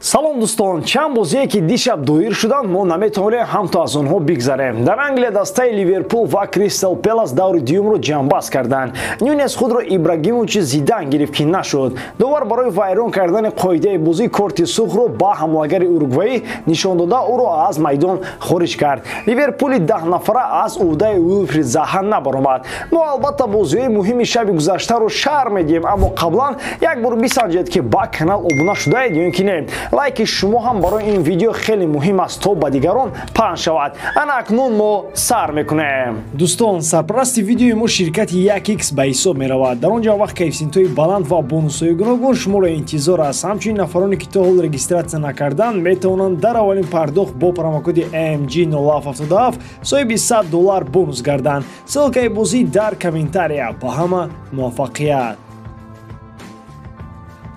Салом дӯстон, чанд бозие ки дишаб доир шуданд, мо наметавонем ҳамто аз онҳо бигзарем. Дар Англия дастаи Ливерпул ва Кристал Пелас даври дуюмро ҷамъбаст карданд. Нюнес худро Ибрагимовичи Зидан гирифт, ки нашуд. Довар барои вайрон кардани қоидаи бозӣ корти сурхро ба ҳамлагари уругваӣ нишон дода, ӯро аз майдон хориҷ кард. Ливерпули 10 нафара аз ӯҳдаи Уилфрид Заҳа набаромад. Мо албатта бозиҳои муҳими шаби гузаштаро шарҳ медиҳем, аммо қаблан як бор бисанҷед, ки ба канал обуна шудаед ё ин ки не. Лайки шумо ҳам барои ин видео хеле муҳим аст, то ба дигарон паҳн шавад. Ана акнун мо сар мекунем. Дӯстон, сарпарасти видеои мо ширкати 1x ба ҳисоб меравад. Дар он ҷо вақт коэффисиентҳои баланд ва бонусҳои гуногун шуморо интизор аст. Ҳамчунин нафароне, ки то ҳол регистрация накарданд, метавонанд дар аввалин пардохт бо промокоди MG0777 соҳиби 100 доллар бонус гарданд. Ссылкаи бозӣ дар комментария. Ба ҳама муваффақият!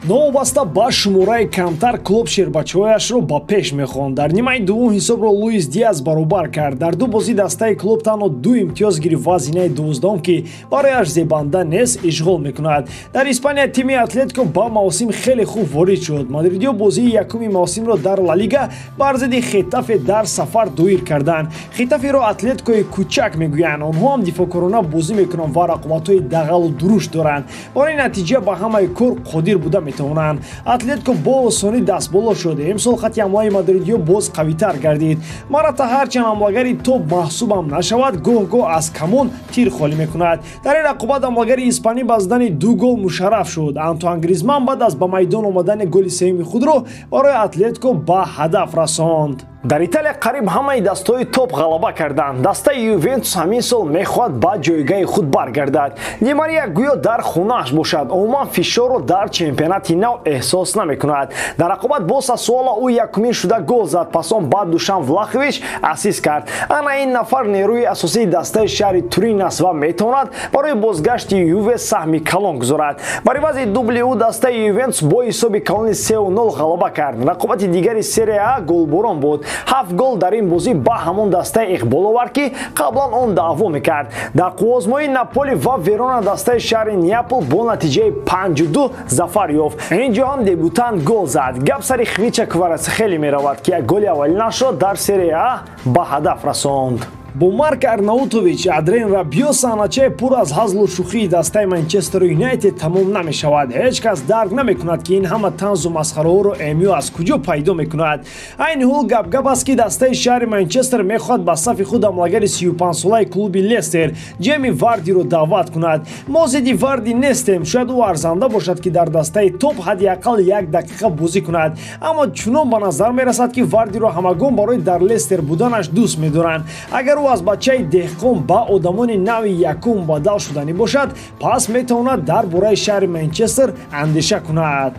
Новобаста ба шумораи камтар, Клоп шербачаҳояшро ба пеш мехонд. Дар нимаи дуввум ҳисобро Луис Диас баробар кард. Дар ду бозӣ дастаи Клоп танҳо ду имтиёз гирифт ва зинаи 12-ум, ки барояш зебанда нест, ишғол мекунад. Дар Испания тими Атлетико ба мавсим хеле хуб ворид шуд. Мадридиё бозии якуми мавсимро дар Ла Лига бар зидди Хетафе дар сафар доир карданд. Хетаферо Атлетикои кӯчак мегӯянд. Онҳо ҳам дифоъкорона бозӣ мекунанд ва рақобатҳои дағалу дурушт доранд. Барои натиҷа ба ҳамаи кор қодир буда метавонанд. Атлетико бо осонӣ дастболо шуд. Имсол хати ҳамлаи мадридиё боз қавитар гардид. Мората ҳарчанд ҳамлагари топ маҳсубам нашавад, гоҳ-гоҳ аз камон тир холӣ мекунад. Дар ин рақобат ҳамлагари испанӣ ба задани ду гол мушарраф шуд. Антуан Гризман баъд аз ба майдон омадани голи сеюми худро барои Атлетико ба ҳадаф расонд. Дар Италия қариб ҳамаи дастаҳои топ ғалаба карданд. Дастаи Ювентус ҳамин сол мехоҳад ба ҷойгаҳи худ баргардад. Ди Мария гӯё дар хонааш бошад, умуман фишорро дар чемпионати нав эҳсос намекунад. Дар рақобат бо Сассуоло ӯ якумин шуда гол зад, пас он ба Душан Влахович ассист кард. Ана ин нафар нерӯи асосии дастаи шаҳри Турин аст ва метавонад барои бозгашти Юве саҳми калон гузорад. Бар ивази дубли ӯ дастаи Ювентус бо ҳисоби калони 3-0 ғалаба кард. Рақобати дигари Серия А голборон буд. Ҳафт гол дар ин бозӣ ба ҳамон дастаи иқбол овард, ки қаблан он даъво мекард. Дар қувваозмоии Наполи ва Верона дастаи шаҳри Неапол бо натиҷаи 5-2 зафар ёфт. Ин ҷо ҳам дебютант гол зад. Гап сари Хвича Кварацхелия меравад, ки як голи аввалинашро дар Серия А ба ҳадаф расонд. Бо Марк Арнаутович, Адрен Рабио саҳначаи пур аз ҳазлу шӯхии дастаи Манчестер Юнайтед тамом намешавад. Ҳеҷ кас дарк намекунад, ки ин ҳама танзу масхараҳоро МЮ аз куҷо пайдо мекунад. Айни ҳол гапгап аст, ки дастаи шаҳри Манчестер мехоҳад ба сафи худ ҳамлагари 35-солаи клуби Лестер Ҷеми Вардиро даъват кунад. Мо зидди Варди нестем. Шояд ӯ арзанда бошад, ки дар дастаи топ ҳадди ақал як дақиқа бозӣ кунад, аммо чунон ба назар мерасад, ки Вардиро ҳамагон барои дар Лестер буданаш дӯст медоранд. Агар ӯ аз бачаи деҳқон ба одамони нави якум бадал шуданӣ бошад, пас метавонад дар бораи шаҳри Манчестер андеша кунад.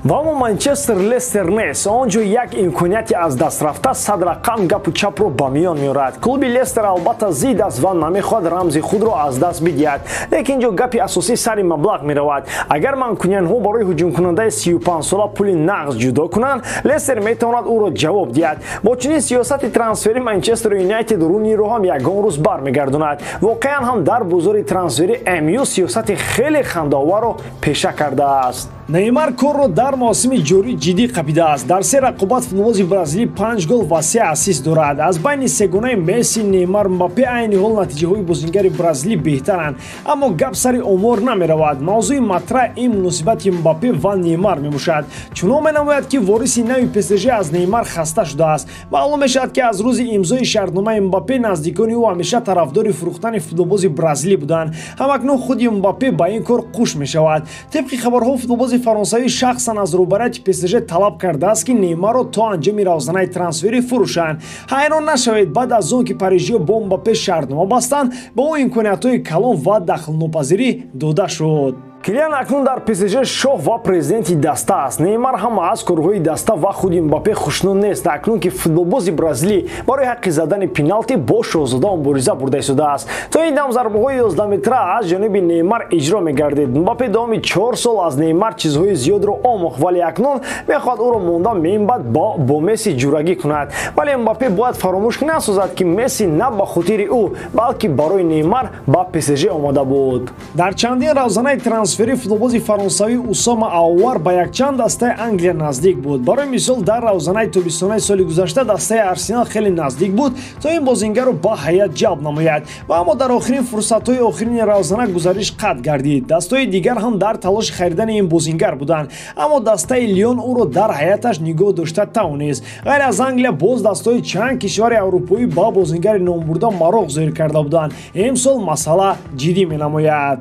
Ва аммо Манчестер Лестер нест. Он ҷо як имконияти аз даст рафта сад рақам гапу чапро ба миён меорад. Клуби Лестер албатта зид аст ва намехоҳад рамзи худро аз даст бидиҳад, лекин ҷо гапи асосӣ сари маблағ меравад. Агар манкуниянҳо барои ҳуҷумкунандаи 35-сола пули нағз ҷудо кунанд, Лестер метавонад ӯро ҷавоб диҳад. Бо чунин сиёсати трансфери Манчестер Юнайтед Руниро ҳам ягон рӯз бармегардонад. Воқеан ҳам дар бозори трансфери МЮ сиёсати хеле хандаоварро пеша кардааст. Неймар корро дар мавсими ҷорӣ ҷиддӣ қапидааст. Дар се рақобат футболбози бразилӣ панҷ гол ва се ассист дорад. Аз байни сегонаи Месси, Неймар, Мбаппе айни ҳол натиҷаҳои бозингари бразилӣ беҳтаранд, аммо гап сари омор намеравад. Мавзӯи матраҳ ин муносибати Мбаппе ва Неймар мебошад. Чунон менамояд, ки вориси нави ПСЖ аз Неймар хаста шудааст. Маълум мешавад, ки аз рӯзи имзои шартномаи Мбаппе наздикони ӯ ҳамеша тарафдори фурӯхтани футболбози бразилӣ буданд. Ҳамакнун худи Мбаппе ба ин кор қуш мешавад. Тибқи хабарҳо, футболбози фаронсавӣ шахсан аз роҳбарияти ПСЖ талаб кардааст, ки Неймарро то анҷоми равзанаи трансферӣ фурӯшанд. Ҳайрон нашавед, баъд аз он ки парижиё бо Мбаппе шартнома бастанд, ба ӯ имкониятҳои калон ва дахлнопазирӣ дода шуд. Килиан акнун дар ПСЖ шоҳ ва президенти даста аст. Неймар ҳам аз корҳои даста ва худи Мбаппе хушнуд нест. Акнун ки футболбози бразилӣ барои ҳаққи задани пеналти бо шоҳзода мубориза бурда истодааст. То ин дам зарбаҳои 11 метра аз ҷониби Неймар иҷро мегардид. Мбаппе давоми 4 сол аз Неймар чизҳои зиёдро омӯхт, вале акнун мехоҳад ӯро монда минбаъд бо Месси ҷурагӣ кунад. Вале Мбаппе бояд фаромӯш насозад, ки Месси на ба хотири ӯ, балки барои Неймар ба ПСЖ омода буд. Дар чандин равзанаи трансфер Трансфери футболбози фаронсавӣ Усома Ауар ба якчанд дастаи Англия наздик буд. Барои мисол, дар равзанаи тобистонаи соли гузашта дастаи Арсенал хеле наздик буд, то ин бозингарро ба ҳайат ҷалб намояд, ва аммо дар охирин фурсатҳои охирини равзана гузариш қатъ гардид. Дастҳои дигар ҳам дар талоши харидани ин бозингар буданд, аммо дастаи Лион ӯро дар ҳайаташ нигоҳ дошта тавонист. Ғайр аз Англия, боз дастҳои чанд кишвари аврупоӣ ба бозингари номбурда мароқ зоҳир карда буданд. Имсол масъала ҷиддӣ менамояд.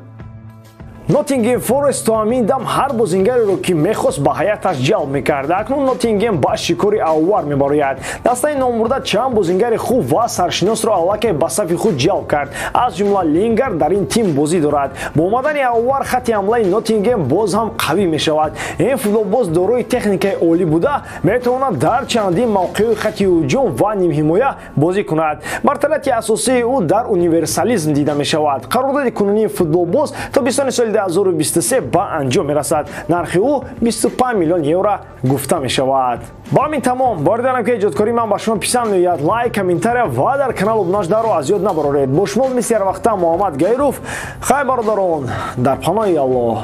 Ноттингем Форест то ҳамин дам ҳар бозингареро, ки мехост, ба ҳайаташ ҷалб мекард. Акнун Ноттингем ба шикори Ауар мебарояд. Дастаи номбурда чанд бозингари хуб ва саршиносро аллакай ба сафи худ ҷалб кард. Аз ҷумла Лингар дар ин тим бозӣ дорад. Бо омадани Ауар хатти ҳамлаи Ноттингем боз ҳам қавӣ мешавад. Ин футболбоз дорои техникаи олӣ буда, метавонад дар чандин мавқеъи хатти ҳуҷум ва нимҳимоя бозӣ кунад. Бартарияти асосии ӯ дар универсализм дида мешавад. Қарордоди кунунии футболбоз то бистони соли 2023 ба анҷом мерасад. Нархи ӯ 25 миллион евро гуфта мешавад. Ба ҳамин тамом. Боварӣ дорам, ки эҷодкории ман ба шумо писанд меояд. Лайк, комментария ва дар канал обуна шударо аз ёд набароред. Бо шумо мисли ҳар вақта Муҳаммад Гаиров. Хайр, бародарон, дар паноҳи Аллоҳ.